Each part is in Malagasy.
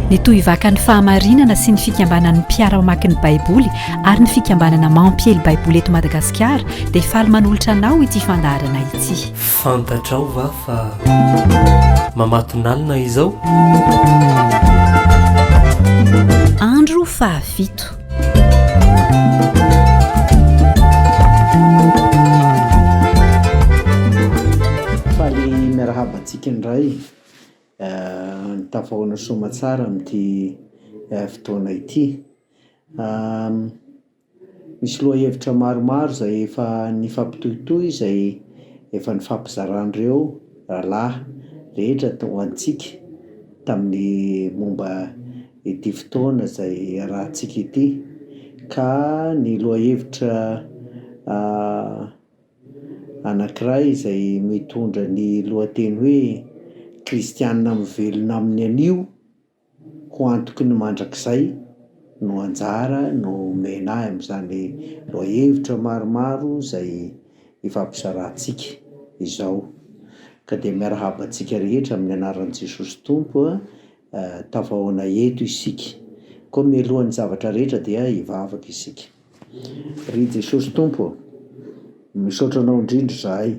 Ny Tohivakan'ny Fahamarinana sy ny Fikambanan'ny Mpiara-mamaky ny Baiboly ary ny Fikambanana Mampiely Baiboly eto Madagasikara dia faly manolotra anao ity fandaharana ity. Fantatrao va fa mamatonalina izao? Andro fahafito. Faly miarahaba antsika indray tafahaona soamatsara amin'ity fotoana ity. Misy lohahevitra maromaro izay efa nifampitohitohy izay efa nifampizaran'ireo rahalahy rehetra tao antsika tamin'ny momba ity fotoana izay iarahantsika ity. Ka ny lohahevitra anankiray izay mitondra ny lohateny hoe Kristiana mivelona amin'ny anio ho antoky ny mandrakizay no anjara no omena ahy amin'izany lohahevitra maromaro izay ifampizarantsika izao. Ka dia miarahaba antsika rehetra amin'ny anaran'i Jesosy Tompo a, tafahaona eto isika. Koa mialohan'ny zavatra rehetra dia hivavaka isika. Ry Jesosy Tompo ô, misaotra Anao indrindra izahay,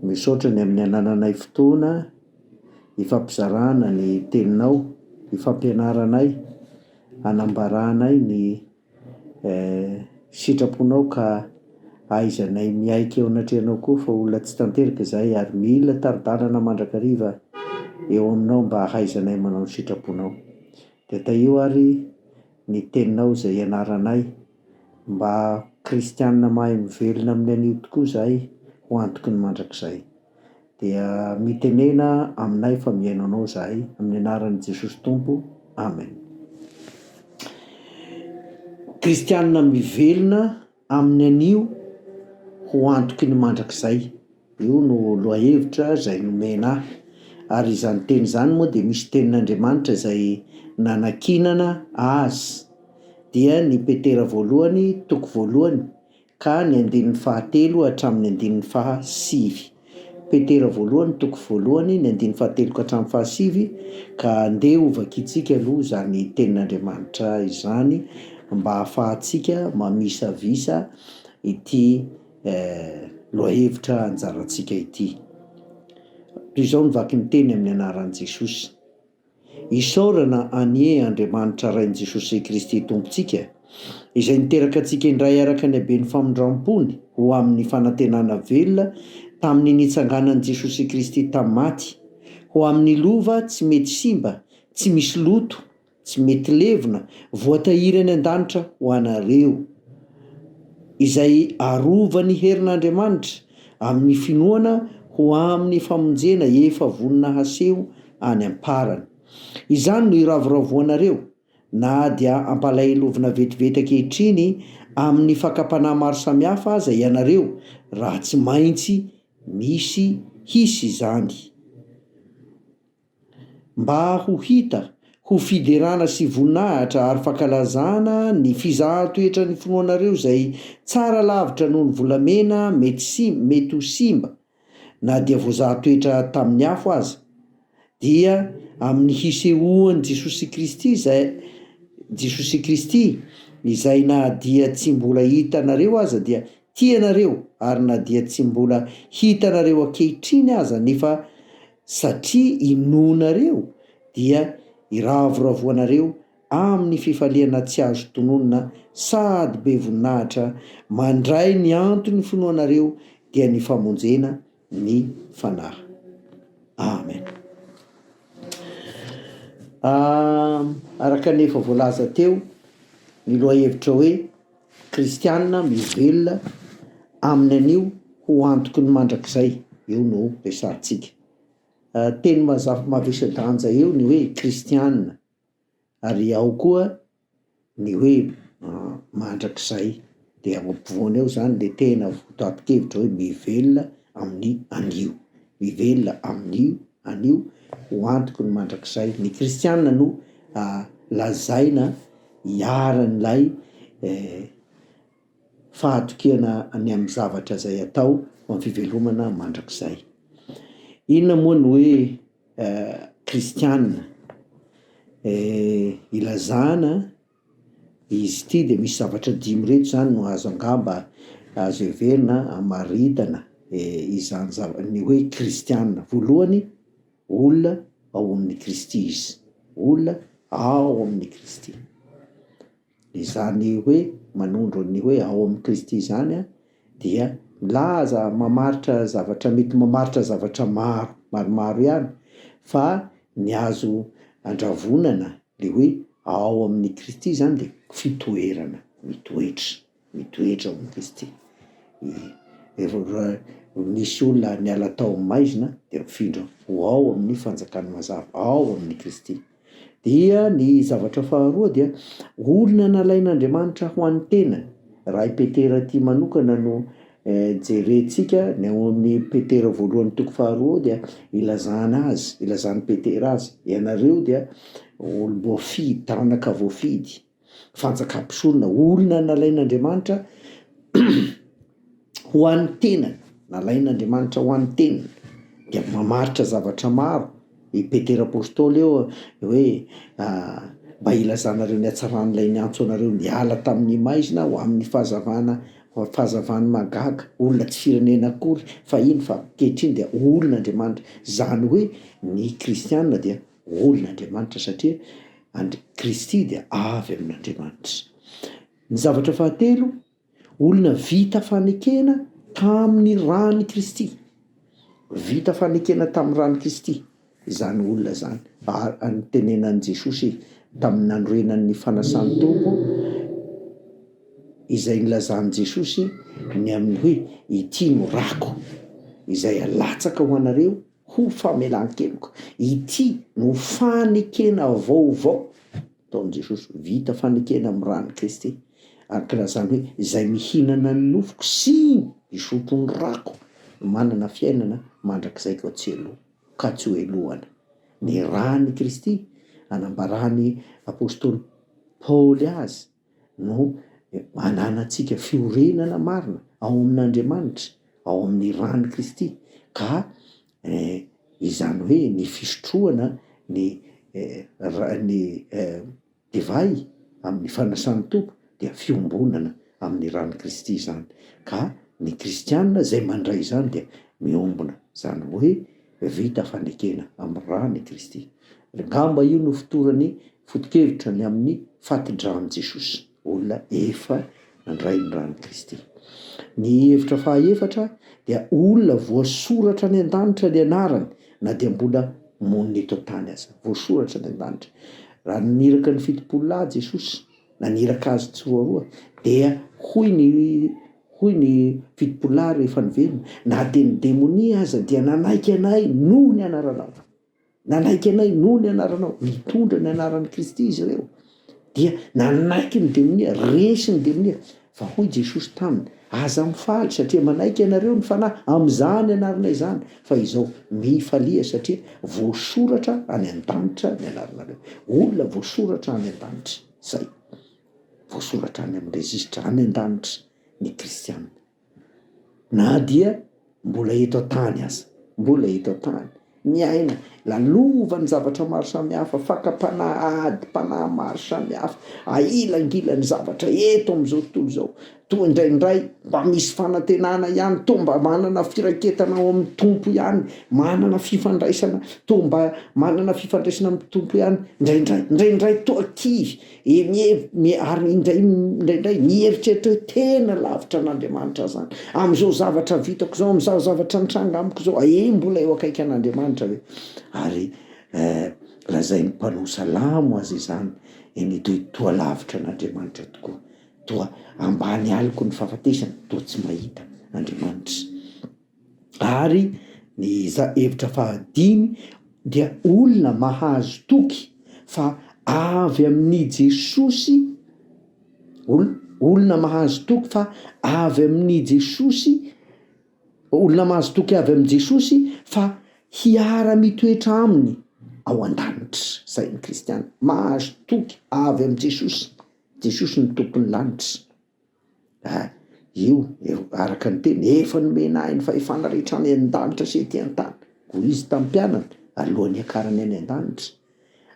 misaotra ny amin'ny anananay fotoana hifampizarana ny teninao, hifampianaranay, hanambaranay ny sitraponao ka ahaizanay miaiky eo anatrehanao koa fa olona tsy tanteraka izahay ary mila tari-dalana mandrakariva eo aminao mba hahaizanay manao ny sitraponao. Dia tahio ary ny teninao izay ianaranay mba kristianina mahay mivelona amin'ny anio tokoa izahay ho antoky ny mandrakizay. Dia mitenena aminay fa mihaino anao izahay, amin'ny anaran'i Jesosy Tompo, Amen. Kristianina mivelona amin'ny anio ho antoky ny mandrakizay. Io no lohahevitra izay nomena ahy. Ary izany teny izany moa dia misy tenin'Andriamanitra izay nanankinana azy. Dia ny Petera voalohany, toko voalohany, ka ny andininy fahatelo hatramin'ny andininy fahasivy. Petera voalohany toko voalohany, ny andininy fahatelo ka hatramin'ny fahasivy, ka andeha hovakintsika aloha izany tenin'Andriamanitra izany mba hahafahantsika mamisavisa ity lohahevitra anjarantsika ity. Toy izao ny vakin'ny teny amin'ny anaran'i Jesosy. Isaorana anie Andriamanitra Rain'i Jesosy Kristy Tompontsika, izay niteraka antsika indray araka ny haben'ny famindram-pony ho amin'ny fanantenana velona tamin'ny nitsanganan'i Jesosy Kristy tamin'ny maty, ho amin'ny lova tsy mety simba, tsy misy loto, tsy mety levona, voatahiry any an-danitra ho anareo, izay arovan'ny herin'Andriamanitra amin'ny finoana ho amin'ny famonjena efa vonona haseho any am-parany. Izany no iravoravoanareo, na dia ampalahelovina vetivety ankehitriny amin'ny fakam-panahy maro samihafa aza ianareo, raha tsy maintsy misy hisy izany. Mba ho hita ho fiderana sy voninahitra ary fankalazana ny fizahan-toetran'ny finoanareo izay tsara lavitra noho ny volamena mety sim mety ho simba, na dia voazaha toetra tamin'ny afo aza, dia amin'ny hisehoan'i Jesosy Kristy izay Jesosy Kristy izay na dia tsy mbola hitanareo aza dia tianareo ary na dia tsy mbola hitanareo ankehitriny aza nefa satria inoanareo dia iravoravoanareo amin'ny fifaliana tsy azo tononina sady be voninahitra mandray ny anton'ny finoanareo dia ny famonjena ny fanahy. Amen. Araka ny efa voalaza teo, ny lohahevitra hoe Kristiana mivelona amin'ny anio ho antoky ny mandrakizay, io no resahantsika. Teny mazava mavesa-danja eo ny hoe Kristiana. Ary ao koa ny hoe mandrakizay, dia ao ampovoany ao zany le tena votoatin-kevitra hoe mivelona amin'ny anio, mivelona amin'ny anio ho antoky ny mandrakizay. Ny kristiana no lazaina iharan'ilay fahatokiana ny amin'ny zavatra izay atao ho amin'ny fivelomana mandrakizay. Inona moa ny hoe kristiana? Ilazana izy ity de misy zavatra dimy ireto zany no azo angamba azo heverina hamaritana izany zava- ny hoe kristiana. Voalohany, olona ao amin'i Kristy izy, olona ao amin'i Kristy. Izany hoe manondro ny hoe ao amin'i Kristy izany an, dia milaza, mamaritra zavatra mety mamaritra zavatra maro, maromaro ihany, fa ny azo andravonana le hoe ao amin'i Kristy zany de fitoerana, mitoetra, mitoetra ao amin'i Kristy. Nisy olona niala tao amin'ny maizina de nifindra ho ao amin'ny fanjakan'ny mazava, ao amin'i Kristy. Dia ny zavatra faharoa dia olona nalain'Andriamanitra ho an'ny tenany. Raha i Petera ity manokana no jerentsika, ny ao amin'ny Petera voalohany toko faharoa ao dia ilazana azy, ilazan'i Petera azy, ianareo dia olom-boafidy, taranaka voafidy, fanjakam-pisorona, olona nalain'Andriamanitra ho an'ny tenany, nalain'Andriamanitra ho an'ny tenany, dia mamaritra zavatra maro i Petera Apostoly eo hoe mba hilazanareo ny hatsaran'ilay niantso anareo niala tamin'ny maizina ho amin'ny fahazavana, fahazavany mahagaga, olona tsy firenena akory fahiny fa ankehitriny dia olon'Andriamanitra, zany hoe ny kristiana dia olon'Andriamanitra satria Andri- Kristy dia avy amin'Andriamanitra. Ny zavatra fahatelo, olona vita fanekena tamin'ny ran'i Kristy. Vita fanekena tamin'ny ran'i Kristy izany olona izany. Ary nitenenan'i Jesosy tamin'ny nanorenany ny fanasan'ny Tompo, izay nilazan'i Jesosy ny amin'ny hoe ity no rako izay alatsaka ho anareo ho famelan-keloka. Ity no fanekena vaovao nataon'i Jesosy, vita fanekena amin'ny ran'i Kristy. Araka ilazany hoe izay mihinana ny nofoko sy misotro ny rako no manana fiainana mandrakizay ka tsy helo, ka tsy ho helohana. Ny ran'i Kristy, anambaran'ny apostoly Paoly azy, no ananantsika fiorenana marina ao amin'Andriamanitra, ao amin'ny ran'i Kristy, ka izany hoe ny fisotroana ny ra- ny divay amin'ny fanasan'ny Tompo dia fiombonana amin'ny ran'i Kristy izany, ka ny kristiana izay mandray izany dia miombona, izany hoe vita fanekena amin'ny ran'i Kristy. Angamba io no fotorany foto-kevitra ny amin'ny fatidran'i Jesosy, olona efa nandray ny ran'i Kristy. Ny hevitra fahaefatra dia olona voasoratra any an-danitra ny anarany na dia mbola monina eto an-tany aza. Voasoratra any an-danitra. Raha niraka ny 70 lahy Jesosy, naniraka azy tsiroaroa, dia hoy ny hoy ny 70 lahy rehefa niverina, na dia ny demonia aza dia nanaiky anay noho ny anaranao. Nanaiky anay noho ny anaranao. Nitondra ny anaran'i Kristy izy ireo. Dia nanaiky ny demonia, resy ny demonia. Fa hoy Jesosy taminy, Aza mifaly satria manaiky anareo ny fanahy amin'izany anarana izany, fa izao, mifalia satria voasoratra any an-danitra ny anaranareo. Olona voasoratra any an-danitra. Izay. Voasoratra any amin'ny rejistra any an-danitra ny kristiana. Na dia mbola eto an-tany aza, mbola eto an-tany, miaina, lalovan'ny zavatra maro samihafa, fakam-panahy, adim-panahy maro samihafa, ahilangilan'ny zavatra eto amin'izao tontolo izao, toa indraindray mba misy fanantenana ihany, toa mba manana firaiketana ao amin'ny Tompo ihany, manana fifandraisana, toa mba manana fifandraisana amin'ny Tompo ihany, indraindray, indraindray toa kivy, E mihev-, ary indray indraindray mieritreritra hoe tena lavitra an'Andriamanitra aho zany, amin'izao zavatra vitako izao, amin'izao zavatra nitranga amiko izao, ae mbola eo akaiky an'Andriamanitra ve? Ary lazain'ny mpanao salamo aza izany, eny toy toa lavitra an'Andriamanitra tokoa, toa ambany aloky ny fahafatesana, toa tsy mahita Andriamanitra. Ary ny hevitra fahadimy dia olona mahazo toky fa avy amin'i Jesosy, ol- olona mahazo toky fa avy amin'i Jesosy, olona mahazo toky avy amin'i Jesosy fa hiara-mitoetra aminy ao an-danitra. Zay ny kristiana, mahazo toky avy amin'i Jesosy, Jesosy no tompon'ny lanitra. Ah, io, araka ny teny, efa nomena ahy ny fahefana rehetra any an-danitra sy ety an-tany, hoy izy tamin'ny mpianany, alohan'ny hiakarany any an-danitra.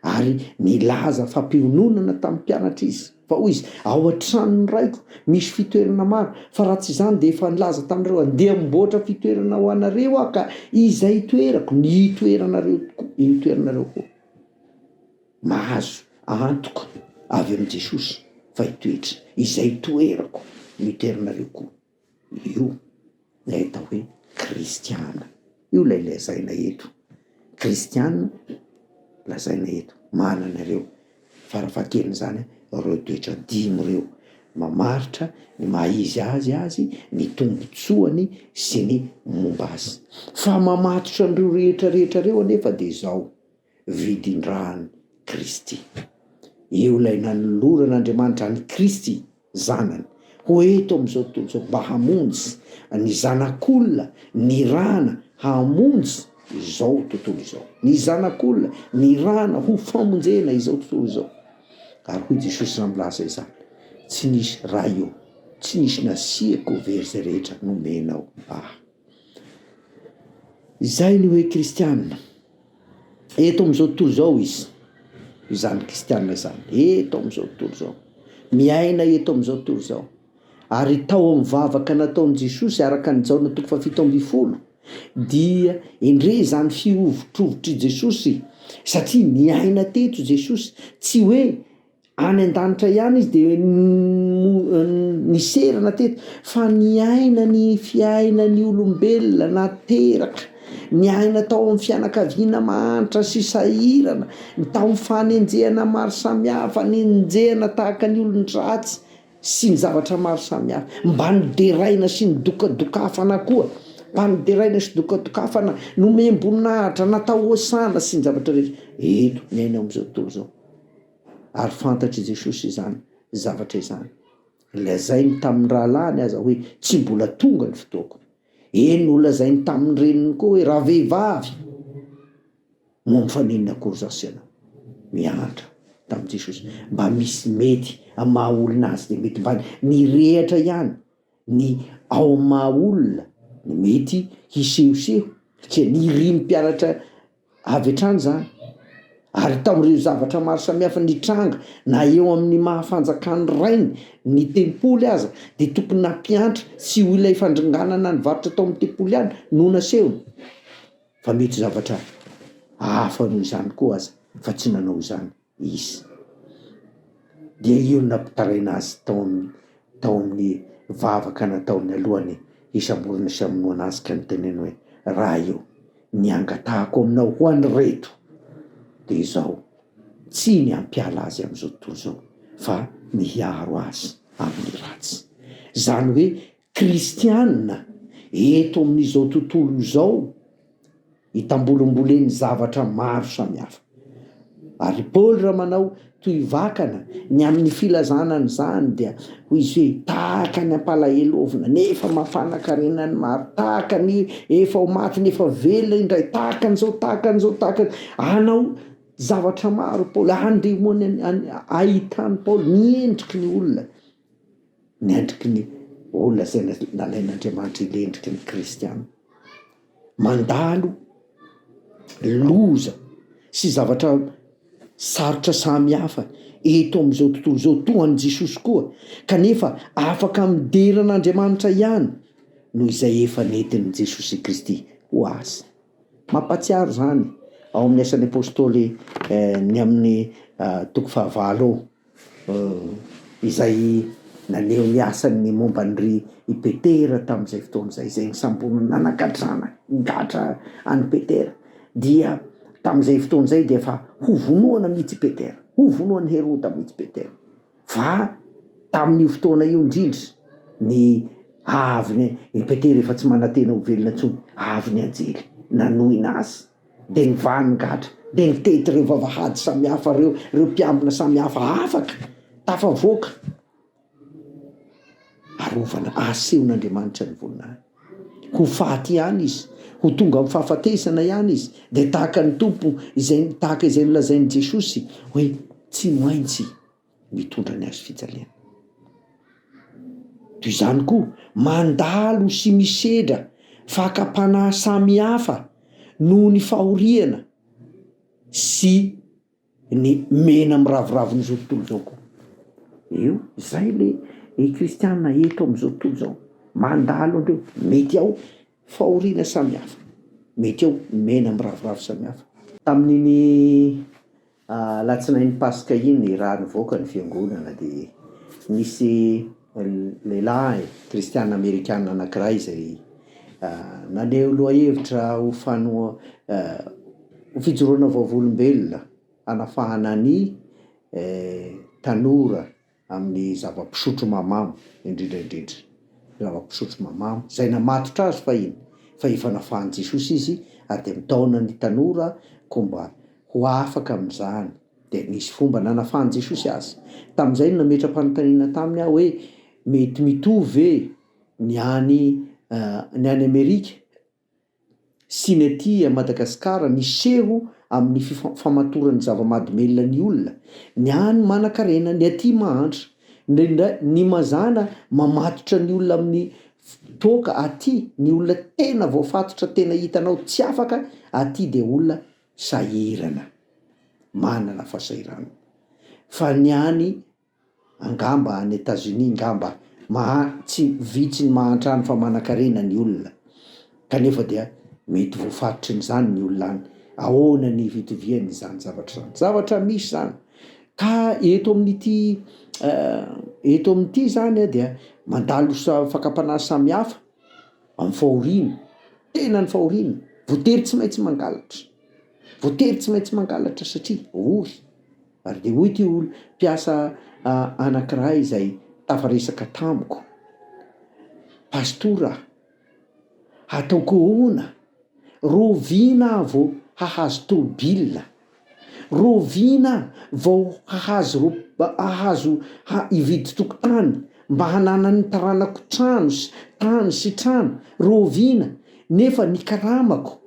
Ary nilaza fampiononana tamin'ny mpianatra izy, fa hoy izy, Ao an-tranon'ny Raiko misy fitoerana maro, fa raha tsy izany dia efa nilaza taminareo, Andeha hamboatra fitoerana ho anareo aho, ka izay itoerako, ny hitoeranareo tokoa, hitoeranareo koa. Mahazo antoka avy amin'i Jesosy fa hitoetra izay itoerako no hitoeranareo koa. Io ilay atao hoe kristiana. Io ilay lazaina eto. Kristiana lazaina eto. Manana ireo farafahakeliny izany ireo toetra dimy ireo. Mamaritra ny maha izy azy azy, ny tombotsoany sy ny momba azy. Fa mamatotra an'ireo rehetra rehetra ireo anefa dia izao, vidin-dran'i Kristy. Eo ilay nanoloran'Andriamanitra an'i Kristy Zanany ho eto amin'izao tontolo izao mba hamonjy ny zanak'olona nirahana hamonjy izao tontolo izao. Ny zanak'olona nirahana ho famonjena izao tontolo izao. Ary hoy Jesosy raha milaza izany, Tsy nisy Ray ô, tsy nisy nasiako ho very izay rehetra nomenao Ahy. Izay ny hoe kristiana. Eto amin'izao tontolo izao izy, izany kristiana izany, eto amin'izao tontolo izao, miaina eto amin'izao tontolo izao. Ary tao amin'ny vavaka nataon'i Jesosy araka an'i Jaona toko faha-17 dia endrey izany fihovotrovotr'i Jesosy satria niaina teto Jesosy, tsy hoe Any an-danitra ihany izy dia niserana teto fa niaina ny fiainan'ny olombelona nateraka, niaina tao amin'ny fianakaviana mahantra sy sahirana, tao amin'ny fanenjehana maro samihafa, nenjehana tahaka ny olon-dratsy sy ny zavatra maro samihafa, mba noderaina sy nodokadokafana koa, mba noderaina sy dokadokafana, nomem-boninahitra, natao hosana sy ny zavatra rehetra, eto miaina amin'izao tontolo izao. Ary fantatr'i Jesosy izany zavatra izany. Lazainy tamin'ny rahalahiny aza hoe, Tsy mbola tonga ny fotoako. Eny, nolazainy tamin'ny reniny koa hoe, Ravehivavy, moa mifaninona akory izaho sy ianao? Miantra tamin'i Jesosy. Mba misy mety amin'ny maha olona azy dia mety mba nirehatra ihany ny ao amin'ny maha olona no mety hisehoseho, satria nirin'ny mpianatra Avy hatrany izany. Ary tamin'ireo zavatra maro samihafa nitranga na eo amin'ny maha fanjakan'ny Rainy ny tempoly aza dia tokony nampiantra tsy ho ilay fandringanana ny varotra tao amin'ny tempoly ihany no nasehony fa mety zavatra hafa noho izany koa aza fa tsy nanao izany izy. Dia io no nampitaraina azy tao amin'ny tao amin'ny vavaka nataony alohan'ny hisamborana sy hamonoana azy ka niteneny hoe, Ray ô, ny angatahako aminao ho an'ireto dia izao, tsy ny hampiala azy amin'izao tontolo izao fa ny hiaro azy amin'ny ratsy. Izany hoe kristiana eto amin'izao tontolo izao Itambolimbolen'ny zavatra maro samihafa. Ary Paoly raha manao tohivakana ny amin'ny filazana an'izany dia hoy izy hoe, tahaka ny ampalahelovina nefa mampanan-karena ny maro, tahaka ny efa ho maty nefa velona indray, tahaka an'izao, tahaka an'izao, tahaka anao zavatra maro Paoly, andemony ahitan'i Paoly ny endriky ny olona, ny endriky ny olona izay nalain'Andriamanitra ilay endriky ny kristiana. Mandalo loza sy zavatra sarotra samihafa eto amin'izao tontolo izao toa an'i Jesosy koa, kanefa afaka midera an'Andriamanitra ihany noho izay efa nentin'i Jesosy Kristy ho azy. Mampahatsiaro izany ao amin'ny Asan'ny Apostoly ny amin'ny toko fahavalo ao. izay naneho ny asany ny momba an-dry i Petera tamin'izay fotoana izay, izay nisamborina nanagadrana gadra an'i Petera, dia tamin'izay fotoana izay dia efa hovonoana mihitsy i Petera, hovonoan'i Heroda mihitsy Petera, fa tamin'io fotoana io indrindra ny avy i Petera efa tsy manantena ho velona intsony, avy ny anjely nanohina azy. Dia nivaha ny gadra, dia nitety ireo vavahady samihafa ireo, ireo mpiambina samihafa afaka, tafavoaka. Arovana, asehon'Andriamanitra ny voninahiny. Ho faty ihany izy, ho tonga amin'ny fahafatesana ihany izy, dia tahaka ny Tompo izay, tahaka izay nolazain'i Jesosy hoe tsy maintsy mitondra ny hazo fijaliana. Toy izany koa, mandalo sy misedra fakam-panahy samihafa noho ny fahoriana sy. ny mena miraviravon'izao tontolo izao koa. Eo, izay le i kristiana eto amin'izao tontolo izao, mandalo an'ireo, mety ao fahoriana samihafa, mety ao mena miraviravy samihafa. Tamin'iny Alatsinainy Paska iny, raha nivoaka ny fiangonana dia nisy lehilahy kristiana amerikana anankiray izay naneho lohahevitra ho fano- ho fijoroana vavolombelona hanafahana ny tanora amin'ny zava-pisotro mahamamo indrindra indrindra, zava-pisotro mahamamo izay namatotra azy fahiny fa efa nafahan'i Jesosy izy ary dia mitaona ny tanora koa mba ho afaka amin'izany dia nisy fomba nanafahan'i Jesosy azy. Tamin'izay no nametra-panontaniana taminy aho hoe mety mitovy ve ny any ny any Amerika sy ny aty Madagasikara miseho amin'ny famatoran'ny zava-mahadomelina ny olona, ny any manankarena, ny aty mahantra. Indraindray, ny mazàna mamatotra ny olona amin'ny toaka aty, ny olona tena voafatotra tena hitanao tsy afaka aty dia olona sahirana, manana fahasahiranana. Fa ny any Angamba any Etazonia ngamba maha tsy vitsy ny mahantra any fa manankarena ny olona kanefa dia mety voafaritrin'izany ny olona any. Ahoana ny fitovian izany zavatra izany? Zavatra misy izany. Ka eto amin'ity eto amin'ity izany dia mandalo fakam-panahy samihafa amin'ny fahoriana, tena ny fahoriana, voatery tsy maintsy mangalatra, voatery tsy maintsy mangalatra satria ory. Ary dia hoy ity ol mpiasa anankiray izay tafaresaka tamiko, Pastora a, hataoko ahoana? Rahoviana aho vao hahazo tôbila? Rahoviana aho vao hahazo ro hahazo ha hividy tokotany mba hananan'ny taranako trano sy tany sy trano? Rahoviana? Nefa ny karamako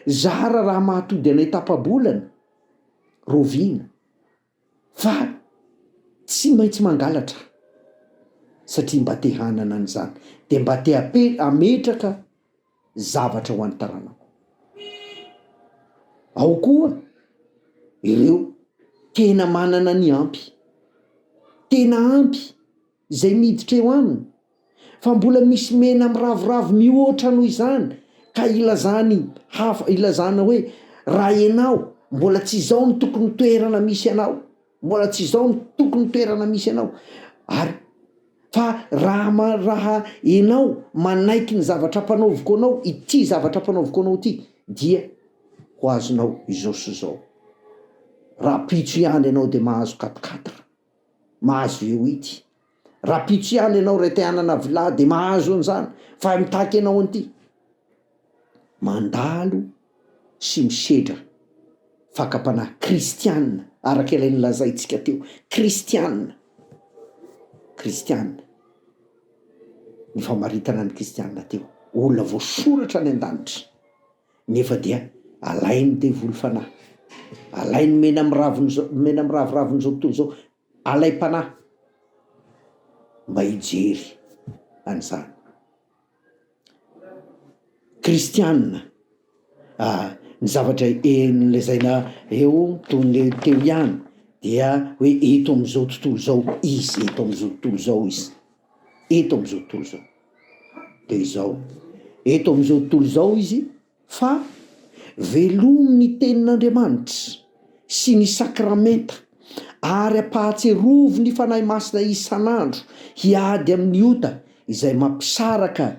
zara raha mahatody anay tapa-bolana. Rahoviana fa tsy maintsy mangalatra satria mba te hanana an'izany dia mba te hape- hametraka zavatra ho an'ny taranako. Ao koa ireo tena manana ny ampy, tena ampy izay miditra eo aminy fa mbola misy mena miraviravy mihoatra noho izany ka ilazany hafa ilazana hoe raha ianao mbola tsy izao no tokony toerana misy anao, mbola tsy izao no tokony toerana misy anao ary fa raha ma- raha ianao manaiky ny zavatra ampanaoviko anao ity zavatra ampanaoviko anao ity dia ho azonao izao sy izao, rahampitso ihany ianao dia mahazo quatre quatre. mahazo eo ity. Rahampitso ihany ianao ray te hanana villa dia mahazo an'izany fa mitaky anao an'ity. Mandalo sy misedra fakam-panahy kristiana araka ilay nolazaintsika teo, kristiana, kristiana, ny famaritana ny kristiana teo, olona voasoratra any an-danitra. Nefa dia alain'ny devoly fanahy, alain'ny mena miravin'izao, mena miraviravin'izao tontolo izao, alaim-panahy mba hijery an'izany. Kristiana, ah, ny zavatra nolazaina eo toy ny teo ihany dia hoe eto amin'izao tontolo izao izy, eto amin'izao tontolo izao izy, eto amin'izao tontolo izao. Dia izao, eto amin'izao tontolo izao izy fa velomy ny tenin'Andriamanitra sy ny sakramenta ary ampahatsiarovy ny Fanahy Masina isan'andro hiady amin'ny ota izay mampisaraka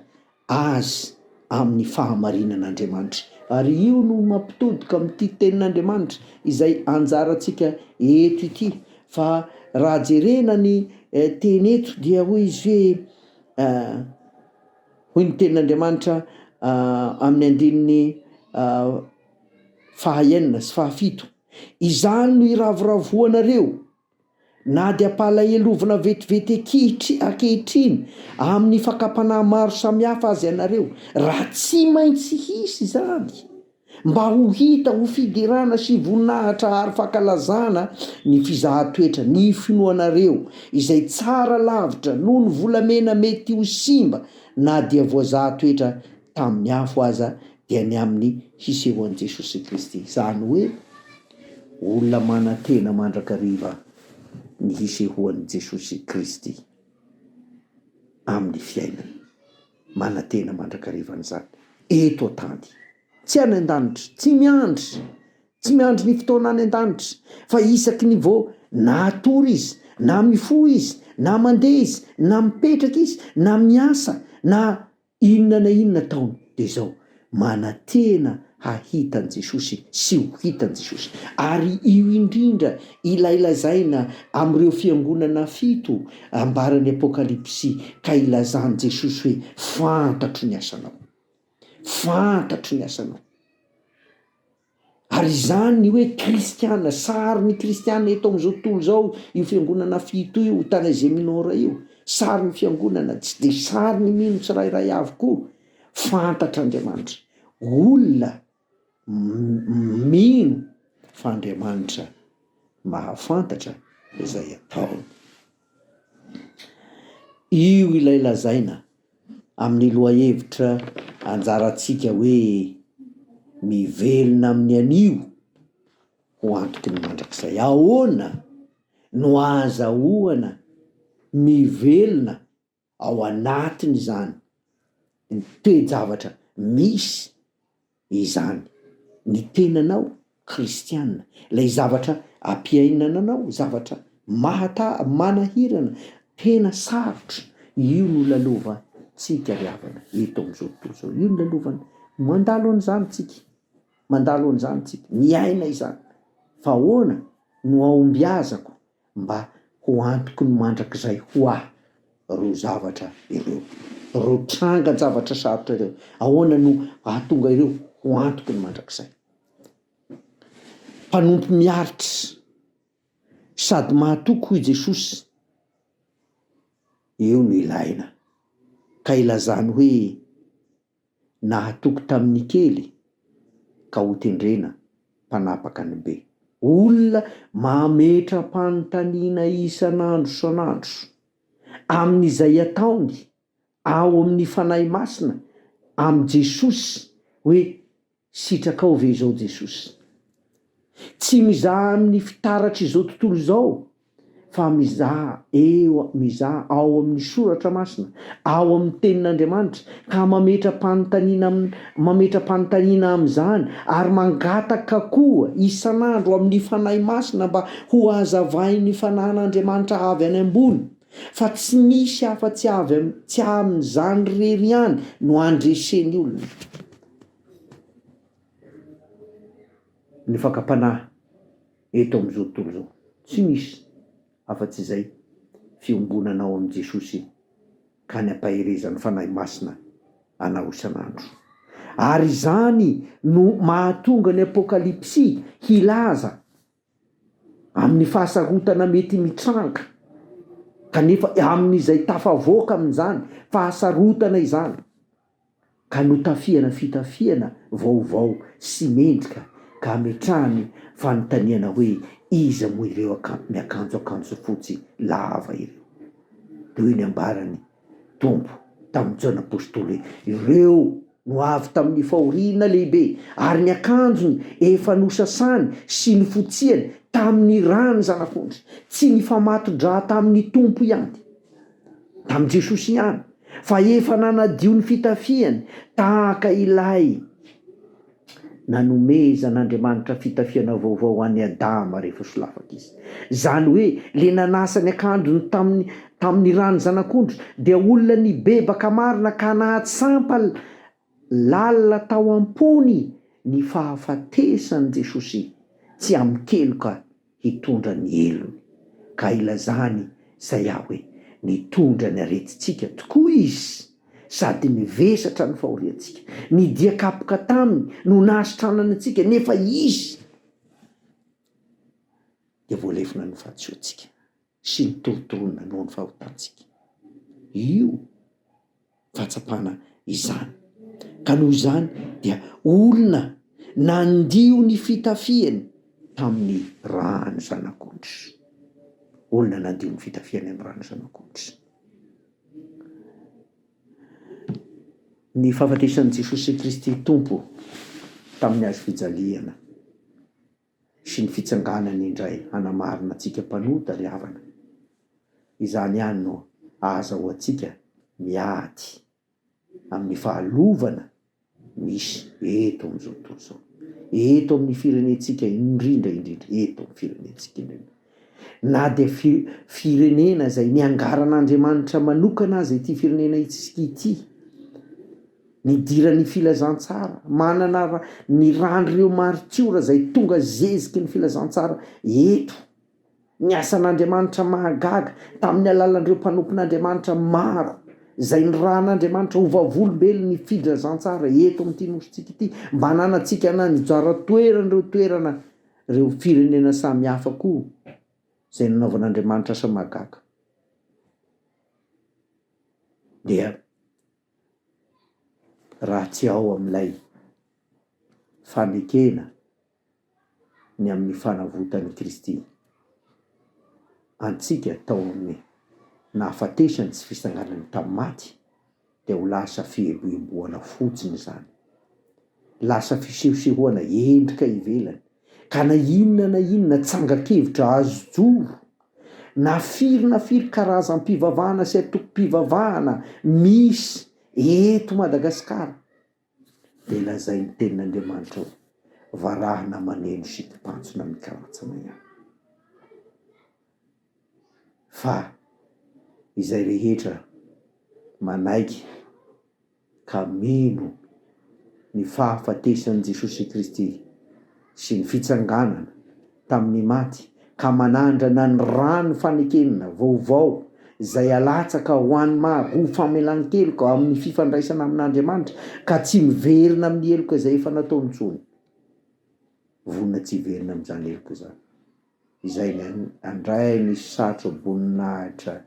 azy amin'ny fahamarinan'Andriamanitra. Ary io no mampitodika amin'ity tenin'Andriamanitra izay anjarantsika eto ity fa raha jerena ny teny eto dia hoy izy hoe Hoy ny tenin'Andriamanitra amin'ny andininy fahaenina sy fahafito, Izany no iravoravoanareo, na dia ampalahelovana vetivety ankehitriny amin'ny fakam-panahy maro samihafa aza ianareo, raha tsy maintsy hisy izany. Mba ho hita ho fiderana sy voninahitra ary fankalazana ny fizahan-toetra ny finoanareo, izay tsara lavitra noho ny volamena mety ho simba na dia voazaha-toetra tamin'ny afo aza, dia ny amin'ny hisehoan'i Jesosy Kristy. Izany hoe, Olona manantena mandrakariva ny hisehoan'i Jesosy Kristy amin'ny fiainany. Manantena mandrakariva an'izany eto an-tany. Tsy any an-danitra, tsy miandry, tsy miandry ny fotoana any an-danitra, fa isaky ny vao na hatory izy, na mifoha izy, na mandeha izy, na mipetraka izy, na miasa, na Inona na inona ataony dia izao, manantena hahita an'i Jesosy sy ho hitan'i Jesosy. Ary io indrindra ilay lazaina amin'ireo fiangonana fito ambaran'ny Apokalypsy ka ilazan'i Jesosy hoe, Fantatro ny asanao. Fantatro ny asanao. Ary izany ny hoe kristiana, sarin'ny kristiana eto amin'izao tontolo izao io fiangonana fito io, tany Asie Minora io, sarin'ny fiangonana, tsy dia sarin'ny mino tsirairay avy koa, fantatr'Andriamanitra, olona mino fa Andriamanitra mahafantatra izay ataony. Io ilay lazaina amin'ny lohahevitra anjarantsika hoe mivelona amin'ny anio ho antoky ny mandrakizay. Ahoana no ahazahoana mivelona ao anatin'izany toe-javatra misy izany ny tenanao kristiana, ilay zavatra ampiainana anao, zavatra mahata- manahirana, tena sarotra, io no lalovantsika ry havana eto amin'izao tontolo izao, io no lalovana, mandalo an'izany tsika, mandalo an'izany tsika, miaina izany, fa ahoana no ahombiazako mba ho antoky ny mandrakizay ho ahy ireo zavatra ireo, ireo trangan-javatra sarotra ireo. Ahoana no hahatonga ireo ho antoky ny mandrakizay? Mpanompo miaritra sady mahatoky hoy Jesosy, eo no ilaina, ka ilazany hoe Nahatoky tamin'ny kely ka hotendrena mpanapaka ny be. Olona mametra-panontaniana isan'andro isan'andro amin'izay ataony ao amin'ny Fanahy Masina amin'i Jesosy hoe sitrakao ve izao Jesosy? Tsy mizaha amin'ny fitaratr'izao tontolo izao fa mizaha eo, mizaha ao amin'ny Soratra Masina, ao amin'ny Tenin'Andriamanitra, ka mametra-panontaniana am, mametra-panontaniana amin'izany, ary mangataka koa isan'andro amin'ny Fanahy Masina mba hohazavain'ny Fanahin'Andriamanitra avy any ambony, fa tsy misy afa-tsy avy am, tsy amin'izany irery ihany no andresen'ny olona. Ny fakam-panahy eto amin'izao tontolo izao. Tsy misy afa-tsy izay fiombonana ao amin'i Jesosy ka ny ampaherezan'ny Fanahy Masina anao isan'andro. Ary izany no mahatonga ny Apokalypsy hilaza amin'ny fahasarotana mety mitranga, kanefa amin'izay tafavoaka amin'izany fahasarotana izany, ka notafihana fitafiana vaovao sy mendrika ka ametrahany fanontaniana hoe iza moa ireo miakanjo akanjo fotsy lava ireo? Dia hoy ny ambarany Tompo tamin'i Jaona Apostoly hoe ireo no avy tamin'ny fahoriana lehibe ary ny akanjony efa nosasany sy nofotsiany tamin'ny ràn'ny Zanak'ondry, tsy nifamato-drà tamin'ny Tompo ihany. Tamin'i Jesosy ihany, fa efa nanadio ny fitafiany tahaka ilay nanomezan'Andriamanitra fitafiana vaovao an'i Adama rehefa solafaka izy. Izany hoe le nanasa ny akanjony tamin'ny tamin'ny ràn'ny Zanak'ondry dia olona nibebaka marina ka nahatsampa lalina tao am-pony ny fahafatesan'i Jesosy tsy amin-keloka hitondra ny helony, ka ilazany Isaia hoe, Nitondra ny aretintsika tokoa Izy, sady nivesatra ny fahoriantsika. Ny dia kapoka taminy no nahasitranana antsika, nefa Izy dia voalefona ny fahadisoantsika sy nitorontoronina noho ny fahotantsika. Io fahatsapana izany. Ka noho izany dia olona nandio ny fitafiany tamin'ny ràn'ny Zanak'ondry. Olona nandio ny fitafiany amin'ny ràn'ny Zanak'ondry. Ny fahafatesan'i Jesosy Kristy Tompo tamin'ny hazo fijaliana. sy ny fitsanganany indray hanamarina antsika mpanota ry havana. Izany ihany no ahazahoantsika miady amin'ny fahalovana misy eto amin'izao tontolo izao, eto amin'ny firenentsika indrindra indrindra, eto amin'ny firenentsika indrindra. Na dia firenena izay niangaran'Andriamanitra manokana aza ity firenena itsika ity, nidiran'ny filazantsara, manana ny ran'ireo maritiora izay tonga zeziky ny filazantsara eto. Ny asan'Andriamanitra mahagaga tamin'ny alalan'ireo mpanompon'Andriamanitra maro izay nirahan'Andriamanitra ho vavolombelon'ny filazantsara eto amin'ity nosintsika ity mba hananantsika anjara toerana ireo toerana ireo firenena samy hafa koa izay nanaovan'Andriamanitra asa mahagaga dia raha tsy ao amin'ilay fanekena ny amin'ny fanavotan'i Kristy antsika tao amin'ny nahafatesany sy fisanganany tamin'ny maty dia ho lasa fieboeboana fotsiny izany. Lasa fisehosehoana endrika ivelany ka na inona na inona tsangan-kevitra azo joro, na firy na firy karazam-pivavahana sy antokom-pivavahana misy eto Madagasikara, Dia lazain'ny tenin'Andriamanitra hoe, Varahina maneno sy mpipantsona mikarantsana ihany. Fa izay rehetra manaiky ka mino ny fahafatesan'i Jesosy Kristy sy ny fitsanganana tamin'ny maty ka manandrana ny rano fanekena vaovao izay alatsaka ho an'ny maro ho famelan-keloka amin'ny fifandraisana amin'Andriamanitra ka tsy miverina amin'ny heloka izay efa nataony intsony. Vonona tsy hiverina amin'izany heloka izany. Izay handray ny satroboninahitra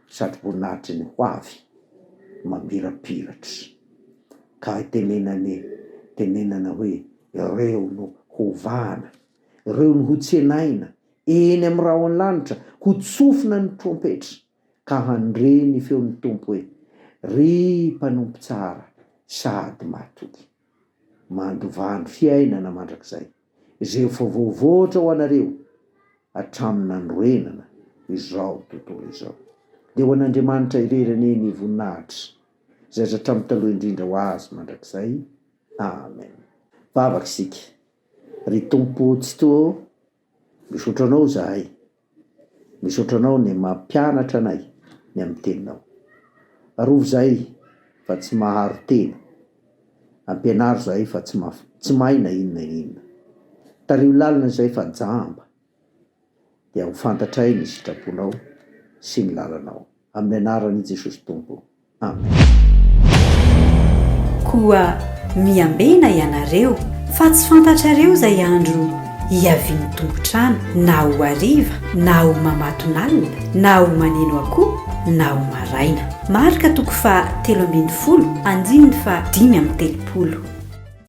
satroboninahitry ny ho avy mamirapiratra ka tenenany tenenana hoe ireo no hovahana, ireo no hotsenaina eny amin'ny rahon'ny lanitra, hotsofina ny trompetra ka handre ny feon'ny Tompo hoe, Ry mpanompo tsara sady mahatoky, mandovà ny fiainana mandrakizay. Izay efa voavoatra ho anareo hatramin'ny nanorenana izao tontolo izao. Dia ho an'Andriamanitra irery anie ny voninahitra, izay azo hatramin'ny taloha indrindra ho Azy mandrakizay. Amen. Vavaka isika. Ry Tompo Tsitoha ô, misaotra Anao izahay Misaotra anao ny mampianatra anay ny amin'ny teninao. Arovy zahay fa tsy maharo tena. Ampianaro zahay fa tsy tsy mahay na inona na inona. Tariho lalina zahay fa jamba. Dia ho fantatray ny sitraponao sy ny lalanao. Amin'ny anaran'i Jesosy Tompo. Amen. Koa miambena ianareo, fa tsy fantatrareo izay andro hiavian'ny tompon-trano, na ho hariva, na ho mamatonalina, na ho maneno akoho, na ho maraina. Marka toko faha 13, andininy faha 35.